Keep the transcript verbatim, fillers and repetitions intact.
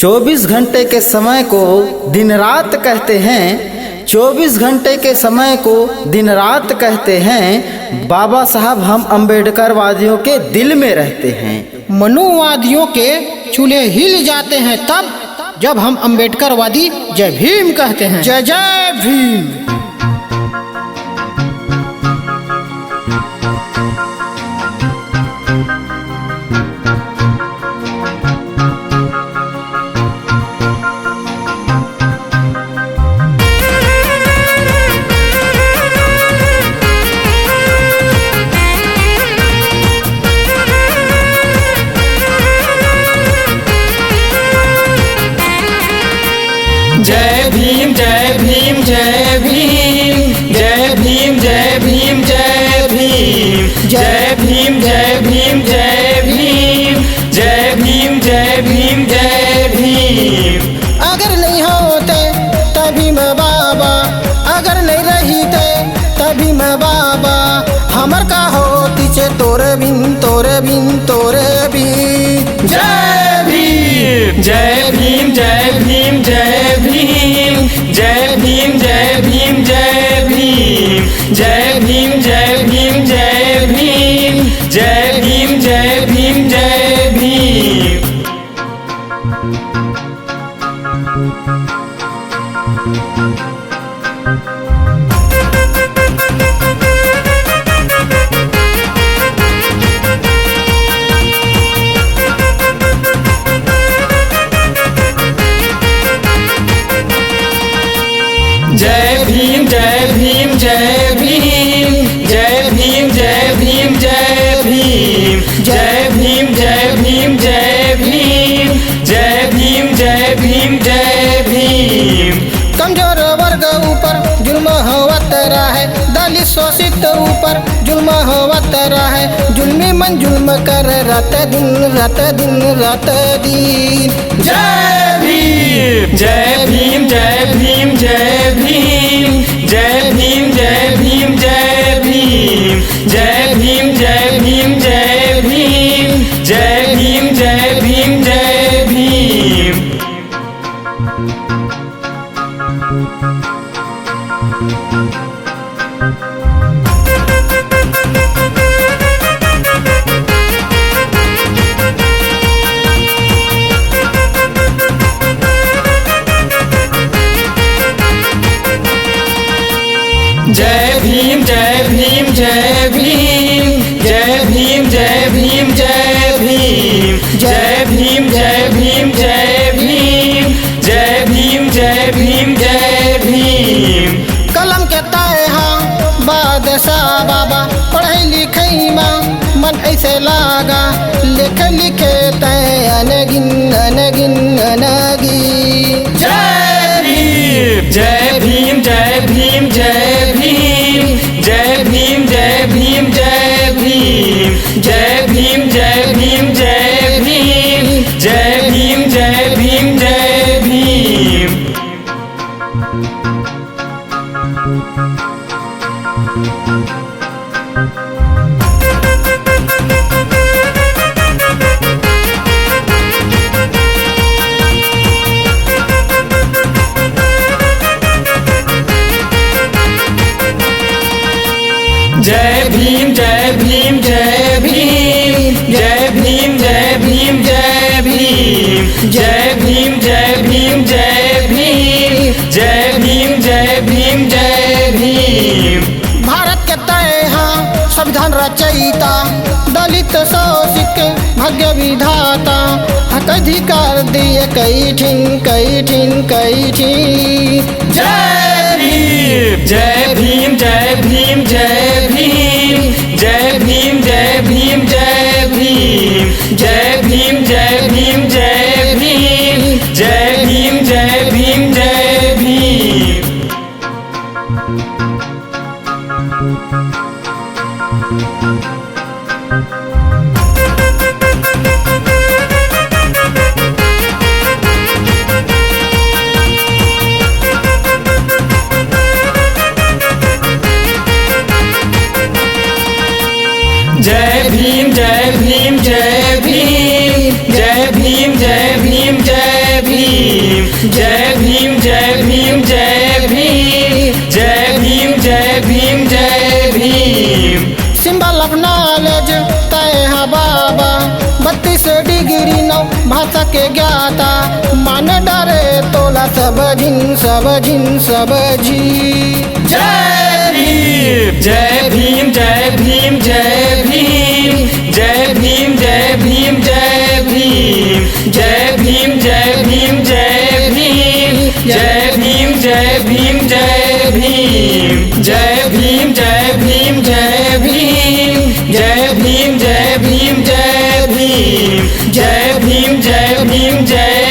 चौबीस घंटे के समय को दिन रात कहते हैं, चौबीस घंटे के समय को दिन रात कहते हैं। बाबा साहब हम अंबेडकरवादियों के दिल में रहते हैं। मनुवादियों के चूल्हे हिल जाते हैं तब, जब हम अंबेडकरवादी जय भीम कहते हैं। जय जय भीम। जय भीम, जय भीम, जय भीम, जय भीम, जय भीम, जय भीम, जय भीम, जय भीम, जय भीम, जय भीम, जय भीम, जय भीम। अगर नहीं होते तभी मैं बाबा, अगर नहीं रहते तभी मैं बाबा, हमर का होतिस तोरे बिन, तोरे बिन, तोरे बिन। जय भीम, जय भीम, जय भीम, जय भीम, जय भीम, जय भीम, जय भीम, जय भीम, जय भीम, जय भीम, जय भीम, जय भीम, जय भीम। जय भीम, जय भीम, जय भीम, जय भीम, जय भीम, जय भीम, जय भीम, जय भीम, जय भीम, जय भीम, जय भीम, जय भीम। कमजोर वर्ग ऊपर जुल्म होवत रहे, दलित शोषित ऊपर जुल्म होवत रहे, जुल्मी मन जुल्म कर रात दिन, रात दिन, रात दिन। जय भीम, जय भीम, जय भीम, जय भीम, जय भीम, जय भीम, जय भीम, जय भीम, जय भीम, जय भीम, जय भीम, जय भीम, जय भीम। जय भीम, जय भीम, जय भीम, जय भीम, जय भीम, जय भीम, जय भीम, जय भीम, जय भीम, जय भीम, जय भीम, जय भीम। कलम के तय हा बादशाह बाबा, पढ़ई लिखई मा मन ऐसे लागा, लिखे लिखे तय अनगिन, अनगिन, अनगिन। जय भीम, जय भीम, जय भीम, जय भीम, जय भीम, जय भीम, जय भीम, जय भीम, जय भीम, जय भीम, जय भीम, जय भीम, जय भीम। जय भीम, जय भीम, जय भीम, जय भीम, जय भीम, जय भीम, जय भीम, जय भीम, जय भीम, जय भीम, जय भीम, जय भीम। भारत के तय हा संविधान रचयिता, दलित शोषित के भाग्य विधाता, हक अधिकार दिए कई ठिन, कई ठिन, कई ठिन। जय भीम, जय भीम, जय भीम, जय भीम, जय भीम, जय भीम, जय भीम, जय भीम, जय भीम, जय भीम, जय भीम, जय भीम, जय भीम। जय भीम, जय भीम, जय भीम, जय भीम, जय भीम। जय भीम, जय भीम, जय भीम। जय भीम, जय भीम, जय भीम। Symbol of knowledge तय हा बाबा, बत्तीस डिग्री नौ भाषा के ज्ञाता। मान डारे तोला सब झिन, सब झिन, सब झिन। जय भीम, जय भीम, जय भीम, जय भीम। जय भीम, जय भीम, जय भीम। जय भीम, जय भीम, जय भीम। जय भीम, जय भीम, जय भीम। जय भीम, जय भीम, जय भीम। जय भीम, जय भीम, जय भीम। जय भीम, जय भीम, जय